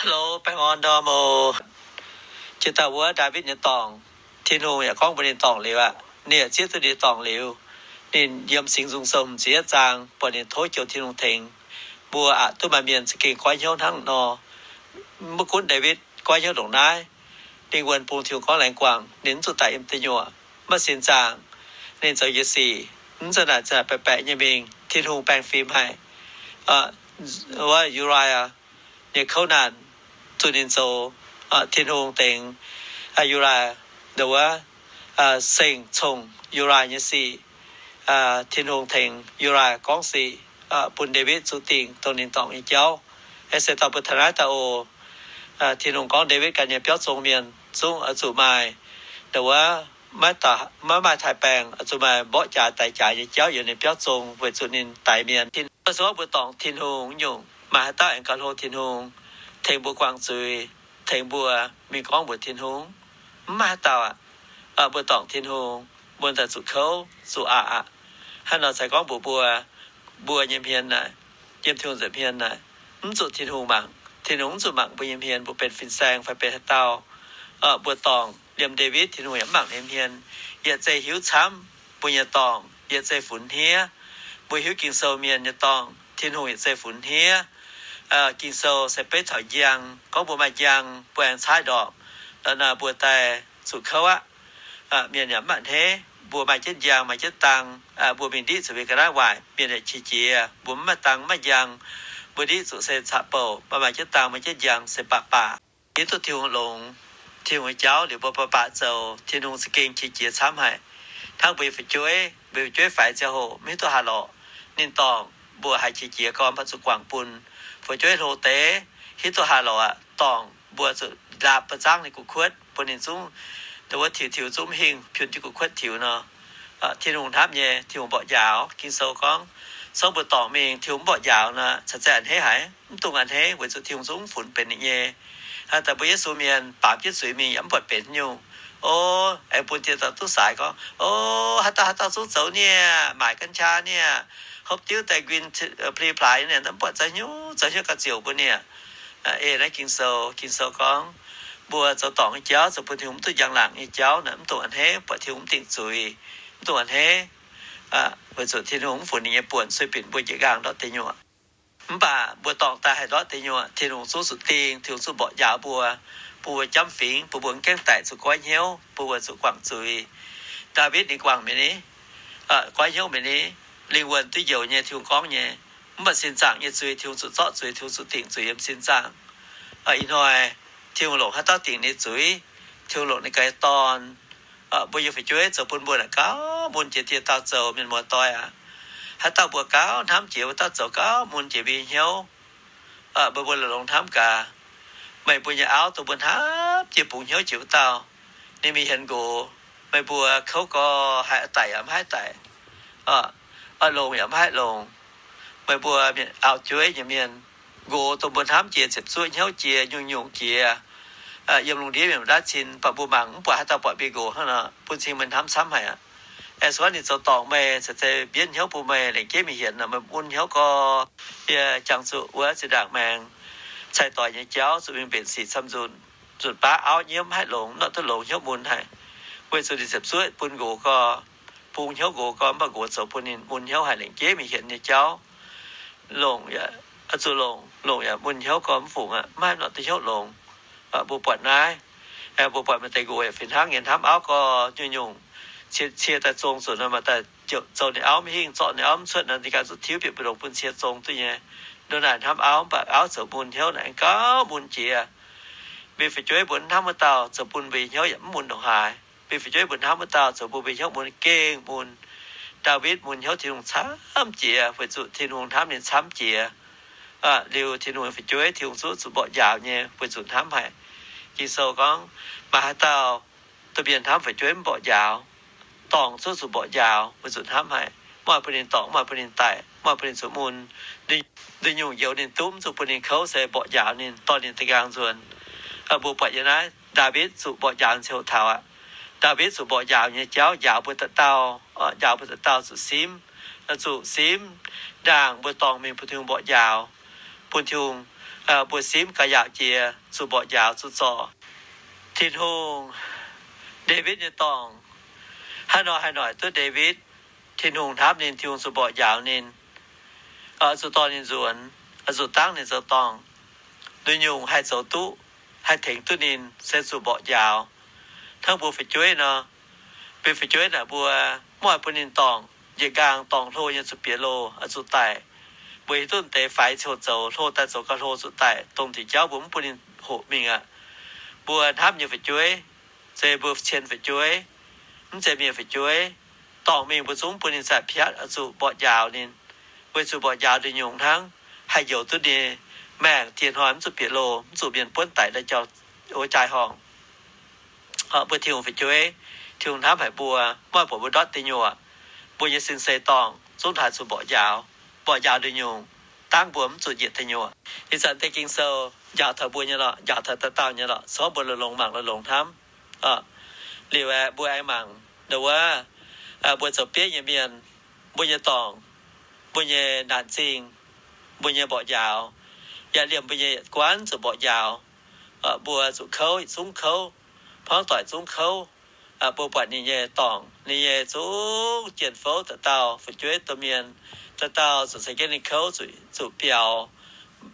Hello, baengh orn ndorm oc. Jiex daaih wuov Ndaawitv nyei dorngc, Tin-Hungh yaac gorngv mbuox ninh dorngc liuz aqv. Ninh yaac zieqv duqv ninh dorngc liuz, ninh yiem Singx Nzung Sou hmz ziepc yietv zaang buatc ninh tov joux Tin-Hungh tengx. Mbuo aqc duqv maaih mienh za'gengh goiv hnyouv hnangv nor. Maiv gunv Ndaawitv goiv hnyouv ndongc naaiv, ninh wuonh bungx Tin-Hungh gorngv laengz guangc, ninh mv zuqc daic yiem deic nyuoqc, maiv sin zaangc. Ninh zoux njiec sic, mv za'naaic za'naaic baeqc baeqc nyei mingh, Tin-Hungh baengh fim haic. Wuov Uriah nyei kouv naanh, zuqc ninh zoux Tin-Hungh tengx Uriah, nduov, seng congx Uriah nyei sic. Tin-Hungh tengx Uriah gorngv sic, bun Ndaawitv zuqc dingc dongh ninh dorngc nyei jauv. Se dauh mbuo taux naaiv dauh oc, Tin-Hungh gorngv Ndaawitv ganh nyei biauv zong mienh zungv oix zuqc maaih, nduov, maiv maaih taaix-baengh, oix zuqc maaih mborqv jaax daix jaax nyei jauv yiem ninh biauv zong weic zuqc ninh daix mienh. Tin-Hungh se gorngv mbuo dorngc Tin-Hungh nyungc, maaih haaix dauh aengx gauh hlo Tin-Hungh tengx mbuo guangc zuiz, tengx mbuo mingh gorngv mbuox Tin-Hungh? Mv maaih haaix dauh aqv. Mbuo dorngc Tin-Hungh, mbuo daaih zuqc kouv, zuqc aqc aqv. Hnangv nor cingx gorngv mbuox mbuo, mbuo nyei hmien naaic, yiem Tin-Hungh nza'hmien naaic, mv zuqc Tin-Hungh mangc. Tin-Hungh mv zuqc mangc mbuo nyei hmien, mbuo benx fin-saeng fai benx haaix dauh. Mbuo dorngc liemh Ndaawitv, Tin-Hungh yaac mv mangc ninh hmien. Yietc zeiz hiuv camv mbuo nyei dorngc, yietc zeiz funx hniev. Mbuo hiuv Ging-Sou mienh nyei dorngc, Tin-Hungh yietc zeiz funx hniev. Ging-Sou se beiv taux njang, gorngv mbuo maaih njang, mbuo aengx caaiv ndorpc, lorqc naaic mbuo daaih zuqc kouv aqv. Mienh yaac mv mangc hneiv. Mbuo maaih jienv njang, maaih jienv dang, mbuo mingh ndiqv zuqc mingh ga'naaiv waaic, mienh yaac qiex jiez. Mbuo mv maaih dang mv maaih njang, mbuo ndiqv zuqc se caqv-bouc, maaih maaih jienv dang maaih jienv njang se baac baac. Hiuv duqv Tin-Hungh longx, Tin-Hungh nyei jauv liuz mbuo baac baac zoux, Tin-Hungh za'gengh qiex jiez camv haic. Hnangv mbuo nyei fu'jueiv, mbuo nyei fu'jueiv faix ziangh hoc mv hiuv duqv haaix lorqc, ninh dorngc mbuo haiz qiex jiez gorn mv baac zuqc guangc bun. Fu'jueiv hlo deix hiuv duqv haaix lorqc aqv, dorngc mbuo zuqc laapc ba'zangv ninh gu'kuotv bun ninh zungv, dongh wuov tiux tiux zungv mv hingh, piun jienv gu'kuotv tiux nor. Tin-Hungh hnamv nyei, Tin-Hungh mborqv njaaux. Ging-Sou gorngv, se gorngv mbuo dorngc mingh Tin-Hungh mv mborqv njaaux nor, caux zengc a'hneiv haic, mv dungx a'hneiv, weic zuqc Tin-Hungh zungv mv funx benx ninh nyei. Hnangv daaih mbuo Yesu mienh baamz jienv zuiz mingh yaac mv buatc benx nyungc. O, aengx bun dieh dauh duqv saaix gorngv, o, haaix dauh haaix dauh zungv zoux nieh, maaic กัญชา nieh, hopv diuv daaih nquin pli plaaix nieh, mv buatc zoux hnyouv zoux hnyouv gauh ziouc mbuo nieh. Ei naaiv Ging-Sou, Ging-Sou gorngv, mbuo zoux dorngc nyei jauv, zoux bun Tin-Hungh mv duqv njang-laangc nyei jauv naaic, mv dungx a'hneiv, buatc Tin-Hungh mv dingc zuiz, mv dungx a'hneiv, weic zuqc Tin-Hungh mv funx ninh nyei buonc, sueih binc mbuo njiec nqaang ndortv deic nyuoqc. Mv baac mbuo dorngc daaih haih ndortv deic nyuoqc, Tin-Hungh zungv zuqc dingh, Tin-Hungh zungv mborqv njaaux mbuo, bun mbuo jamv fingx, bun mbuo mv gaengh daic zuqc goiv hnyouv, bun mbuo zuqc guangc zuiz. Ndaawitv ninh guangc mi'aqv ni, goiv hnyouv mi'aqv ni, lingh wuonh duqv njoux nyei, Tin-Hungh gorngv nyei. Mv baac sin zaangc nyei zuiz, Tin-Hungh zuqc zorqv zuiz, Tin-Hungh zuqc dingc zuiz yiem sin zaangc. Ih hnoi Tin-Hungh longc haaix dauh dingc ninh zuiz? Tin-Hungh longc ninh ganh nyei Dorn. Mbuo nyei fu'jueiv zoux bun mbuo naaic gauh mun jiex dieh dauh zoux, mienh muoz-doic aac. Haaix dauh mbuo gauh hnamv jiex wuov dauh zoux gauh mun jiex mbuo nyei hnyouv. Mbuo, mbuo longc hnamv gaax, meih mbuo nyei auv dongh mbuo hnamv jiex bungx hnyouv jiex wuov dauh, ninh mingh hienx nqox, meih mbuo kouv gau, haih daic yaac mv haih daic, oix longx yaac mv haih longx. Meih mbuo auv-jueiv nyei mienh, nqox dongh mbuo hnamv jiex, ziepc zuoqv hnyouv jiex, nyungc-nyungc jiex, yiem lungh ndiev mienh mv daav cin, baac mbuo mangc mv buatc haaix dauh buatc mbuo nqox hnangv nor, bun cing meih hnamv camv haic aqv. Aengx se gorngv ninh zoux dorngc meih, caux zeiz mbienv hnyouv bun meih, lengc jeiv mingh hienx nor, meih mun hnyouv gau, yie jangx zuqc wuov zinh ndaangc maengx cai-doix nyei jauv zuqc mingh mbenc sic camv nzunc. Nzunc baav auv nyiemv mv haih longx, mv norqc duqv longx, hnyouv mun haic, weic zuqc ninh ziepc zuoqv bun nqox gau, bungx hnyouv nqox gau, mv baac nqox zoux bun ninh mun hnyouv haic, lengc jeiv mingh hienx nyei jauv. Longc yaac zuqc longc, longc yaac mun hnyouv gau, mv fungc aqv, mv haih norqc duqv hnyouv longx. Mbuo buatc naaiv, mbuo buatc maaih deix nqox yaac fih hnangv nyei, hnamv auv gau, nyungc-nyungc cie, cie daaih zong nzunc nor, maaih daaih zoux ninh auv mv hingh, zorqv ninh auv mv cuotv nor, ninh ganh zuqc tiuv bieqc mbu'ndongx bun cie zong duqv nyei. Nduov naaic hnamv auv, mv baac auv zoux mun hnyouv naaic gauh mun jiex. Mbuo fu'jueiv mbuo hnamv wuov dauh zoux bun mbuo hnyouv yaac mv mun ndongc haaix. Mbuo fu'jueiv mbuo hnamv wuov dauh zoux bun mbuo hnyouv mun gengh mun. Ndaawitv mun hnyouv Tin-Hungh camv jiex weic zuqc Tin-Hungh hnamv ninh camv jiex. Liuz Tin-Hungh fu'jueiv, Tin-Hungh zungv zuqc mborqv njaaux nyei weic zuqc hnamv haic. Ging-Sou gorngv, maaih haaix dauh dongh mienh hnamv fu'jueiv mv mborqv njaaux? Dorngc zungv zuqc mborqv njaaux weic zuqc hnamv haic. Mv oix bun ninh dorngc, mv oix bun ninh daic, mv oix bun ninh zuqc mun. Nduqc nyungc njoux ninh duqv, mv zuqc bun ninh kouv, se mborqv njaaux ninh, dorh ninh da'nqaang nzuonx. Mbuo buatc yiem naaiv Ndaawitv zuqc mborqv njaaux ziouc taux aqv. Ndaawitv zuqc mborqv njaaux nyei jauv njaaux mbuo dauh dauh, njaaux mbuo dauh dauh zuqc simv, zuqc simv ndaangc mbuo dorngc mingh bun Tin-Hungh mborqv njaaux, bun Tin-Hungh mbuo simv gauh yaauc jiex, zuqc mborqv njaaux zuqc zorc. Tin-Hungh, Ndaawitv nyei dorngc, haaix nor haih noic duqv Ndaawitv? Tin-Hungh hnamv ninh, Tin-Hungh zuqc mborqv njaaux ninh, zuqc dorh ninh nzuonx, zuqc dangv ninh zoux dorngc. Nduqc nyungc haih zoux duqv, haih tengx duqv ninh se zuqc mborqv njaaux. Hnangv mbuo fu'jueiv nor, mbuo fu'jueiv naaic mbuo mv oix bun ninh dorngc, njiec nqaang dorngc hlo nyei zuqc bieqc loh, zuqc daic. Mbuo hiuv duqv deix faix ziouc zoux hlo daaih zoux gauh hlo zuqc daic, dongh diuc jauv mbuo mv bun ninh hoqc mingh aqv. Mbuo hnamv nyei fu'jueiv, se mbuo cien fu'jueiv, mv zeiz mienh fu'jueiv, dorngc mingh mbuo zungv bun ninh zaqc piatv, zuqc mborqv njaaux ninh, weic zuqc mborqv njaaux nduqc nyungc hnangv, haih njoux duqv ninh maengc, diex hnoi mv zuqc bieqc loh, mv zuqc mienh buonv daic daaih jauv wuov jaai-horngh. Mbuo Tin-Hungh fu'jueiv, Tin-Hungh hnamv haic mbuo, mv oix buatc mbuo ndortv deic nyuoqc. Mbuo nyei sin se dorngc zungv haih zuqc mborqv njaaux, mborqv njaaux nduqc nyungc, dangv mbuo mv zuqc njiec deic nyuoqc. Ih zanc deix Ging-Sou njaaux taux mbuo nyei lorqc, njaaux taux dauh dauh nyei lorqc, se gorngv mbuo longx-longx mangc longx-longx hnamv. Liuz aeqv, mbuo aengx mangc ndau wuov, mbuo zoux bieiv nyei mienh, mbuo nyei dorngc, mbuo nyei naanc zingh, mbuo nyei mborqv njaaux, yaac liemh mbuo nyei yietc guanh zuqc mborqv njaaux. Mbuo zuqc kouv, yietc zungv kouv, hmuangv doic zungv kouv. Mbuo buatc ninh nyei dorngc, ninh nyei zungv jien fouv, dauh dauh fu'jueiv domh mienh, dauh dauh zuqc ceix jienv ninh kouv, zuqc biaux,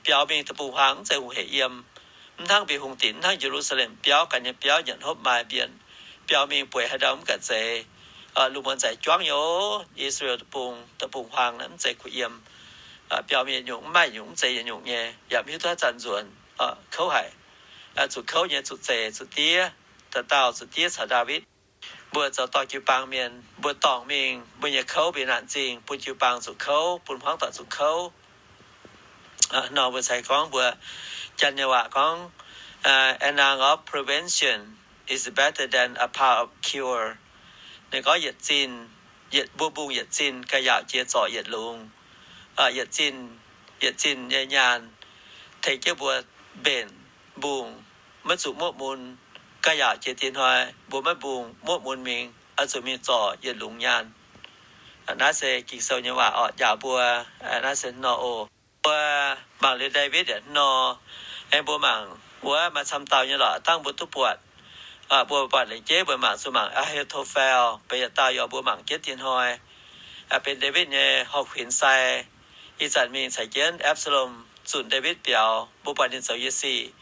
biaux mingh deic-bung-huaang mv zeiz hungh hec yiem. Mv hnangv mbuo hungh dinc, mv hnangv Ye^lu^saa^lem biauv ganh nyei biauv nyanc hopv maaih mbienc, biaux mingh bueix haaix ndau mv gaengh zeix. Lungh muonz zaaix juangv nyei, O^i^saa^laa^en deic-bung, deic-bung-huaang mv zeiz kuh yiem. Biaux mingh yietc nyungc mv maaih nyungc, mv zeiz yietc nyungc nyei, yaac mv hiuv duqv haaix zanc nzuonx. Kouv haic. Zuqc kouv nyei, zuqc zeix, zuqc diev, dauh dauh zuqc diev caux Ndaawitv. Mbuo zoux dorh jiu-baang mienh, mbuo dorngc mingh mbuo nyei kouv, mbuo nyei naanc zingh, bun jiu-baang zuqc kouv, bun hmuangv doic zuqc kouv. Nor mbuo cingx gorngv mbuo Janx nyei waac gorngv, an ounce of prevention is better than a pound of cure. Ninh gorngv yietc zinh, mbuo mbungh yietc zinh gauh yaauc jiex zorc yietc lungz. Yietc zinh, yietc zinh nyei nyaanh tengx jienv mbuo mbenc mbungh, maiv zuqc muoqv mun, gauh yaauc jiex diex hnoi mbuo maiv mbungh muoqv mun mingh, oix zuqc mingh zorc yietc lungz nyaanh. Naaiv se Ging-Sou nyei waac orqc, njaaux mbuo. Naaiv se nor oc. Mbuo mangc liuz Ndaawitv yietc hnoi, aengx mbuo mangc wuov maaih camv dauh nyei lorqc, dangh mbuo duqv buatc. Mbuo buatc lengc jeiv mbuo mangc zuqc mangc Aa^hi^to^fen, benx yietc dauh yaac mbuo mangc jienv diex hnoi, benx Ndaawitv nyei horh kuinx sai. Ih zanc mingh caux jienv Apc^saa^lom zunc Ndaawitv biaux, mbuo buatc ninh zoux nyei sic,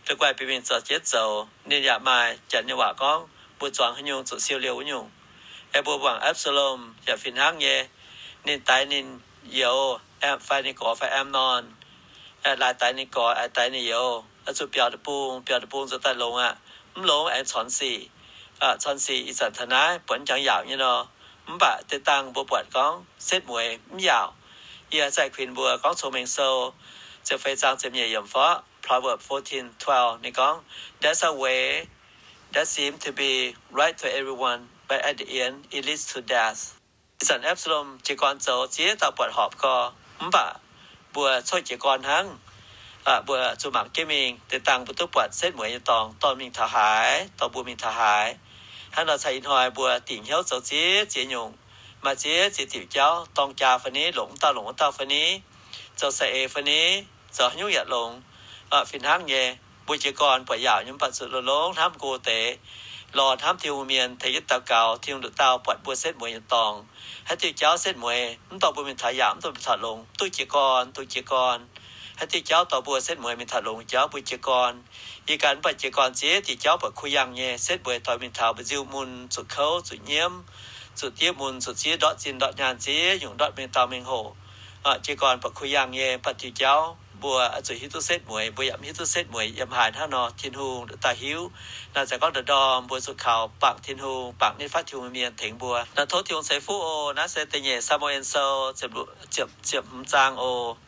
la'guaih bieqc mingh zoux jienv zoux. Ninh yaac maaih Janx nyei waac gorngv mbuo zuangx haaix nyungc zuqc siou liouh wuov nyungc. Aengx mbuo mangc Apc^saa^lom yaac fih hnangv nyei. Ninh daix ninh youz, fai ninh gorx fai Am^non, laaix daix ninh gorx, aa, daix ninh youz, zuqc biaux deic-bung, biaux deic-bung zoux daaih longx aqv. Mv longx aengx corn sic. Corn sic ih zanc taux naaiv buatc jangx yaauc nyei nor. Mv baac deix dangh mbuo buatc gorngv setv mueiz mv yaauc. Yie zaih kuinx mbuo gorngv Cong-Mengh Sou ziepc feix zaang ziepc nyeic yiemc fov, Proverbs fourteen twelve, ninh gorngv, There's a way that seems to be right to everyone, but at the end it leads to death. Ih zanc Apc^saa^lom jiez gorn zoux ziex dauh buatc horpc gorx, mv baac mbuo coqv jiez gorn hnangv. Mbuo zuqc mangc jienv mingh, deix dangh mbuo duqv buatc setv mueiz nyei dorngx, dorh mingh taux haaix, dorh mbuo mingh taux haaix. Hnangv nor caux ih hnoi mbuo dingc hnyouv zoux ziex ziex nyungc, maaih ziex ziex diuc jauv, dorng jaa fai ni, longc wuov dauh longc wuov dauh fai ni, zoux saeng-eix fai ni, zoux haaix nyungc yaac longx. Fih hnangv nyei, mbuo jiez gorn buatc yaauc nyei mv baac zuqc longx-longx hnamv go deix, lorz hnamv Tin-Hungh mienh tengx jienv daux gaux, Tin-Hungh nduqc dauh buatc mbuo setv mueiz nyei dorngx. Haaix diuh jauv setv mueiz mv dorh mbuo mingh taux yaauc, mv dorh mingh taux longx, duqv jiez gorn, duqv jiez gorn. Haaix diuh jauv dorh mbuo setv mueiz mingh taux longx jauv, mbuo jiez gorn. Yie ganh mv baac jiez gorn ziex diuh jauv buatc kuh yangh nyei, setv mueiz dorh mingh taux mbuo nziu mun, zuqc kouv, zuqc nyiemv, zuqc diev mun, zuqc ziex ndortv zinh ndortv nyaanh, ziex nyungc ndortv mengh dauh mengh hoc. Jiez gorn buatc kuh yangh nyei, mv baac diuh jauv mbuo oix zuqc hiuv duqv setv mueiz, mbuo yaac mv hiuv duqv setv mueiz yiem haaix hnangv nor, Tin-Hungh nduqc dauh hiuv. Naaiv se gorngv ndorm-ndorm mbuo zuqc kaux bangc Tin-Hungh, bangc nitv fatv Tin-Hungh mienh tengx mbuo. Naaiv tov Tin-Hungh ceix fuqv oc. Naaiv se da'nyeic Saa^mu^en Sou ziepc, ziepc, ziepc hmz zaang oc.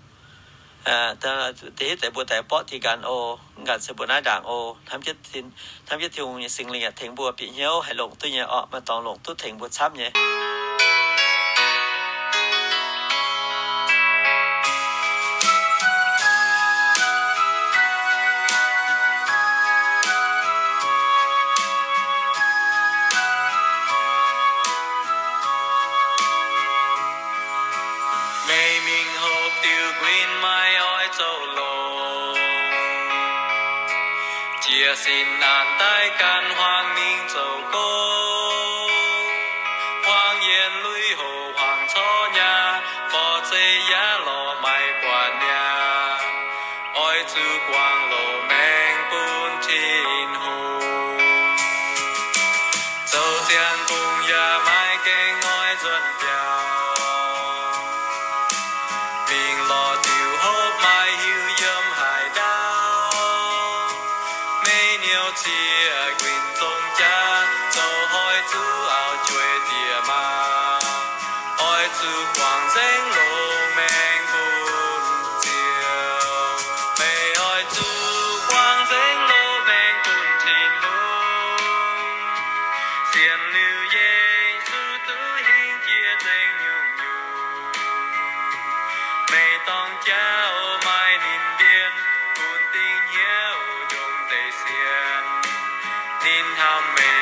Da'hitv deix mbuo daaih borqv dih nqanx oc. Nqanx se mbuo naaiv ndaangc oc. Hnamv jienv Tin-Hungh nyei Singx Lingh yaac tengx mbuo bieqc hnyouv haih longc duqv nyei orqc, maaih dorngx longc duqv tengx mbuo camv nyei. Meih mingh hopv diuh nquin maiv oix zoux longx. Yie sin naanc daaih gan hmuangx mingh zoux gong, hmuangx yienh lui-houx hmuangx corc nyei, forv-zeih yaac lorz maiv buatc mi'aqv. Oix zuqc guangc loz-maengx bun Tin-Hungh. Zoux zien gong yaac maiv gaengh oix nzuonx biauv. Mingh lorz diuc hopv maiv hiuv yiem haaix ndaauv. Meih niouv zieqc guinh zong jaax, zoux hoic zuqc auv-jueiv diex maa. Oix zuqc guangc nzengc loz-maengx bun Ziouv. Meih oix zuqc guangc nzengc loz-maengx bun Tin-Hungh. Sienx liuz Yesu duqv hingh jiex nzengc nyungc-nyungc. Meih dorng jauv maaih ninh mbienv, bun dingc hnyouv njongc deix sienx. Ninh hnamv meih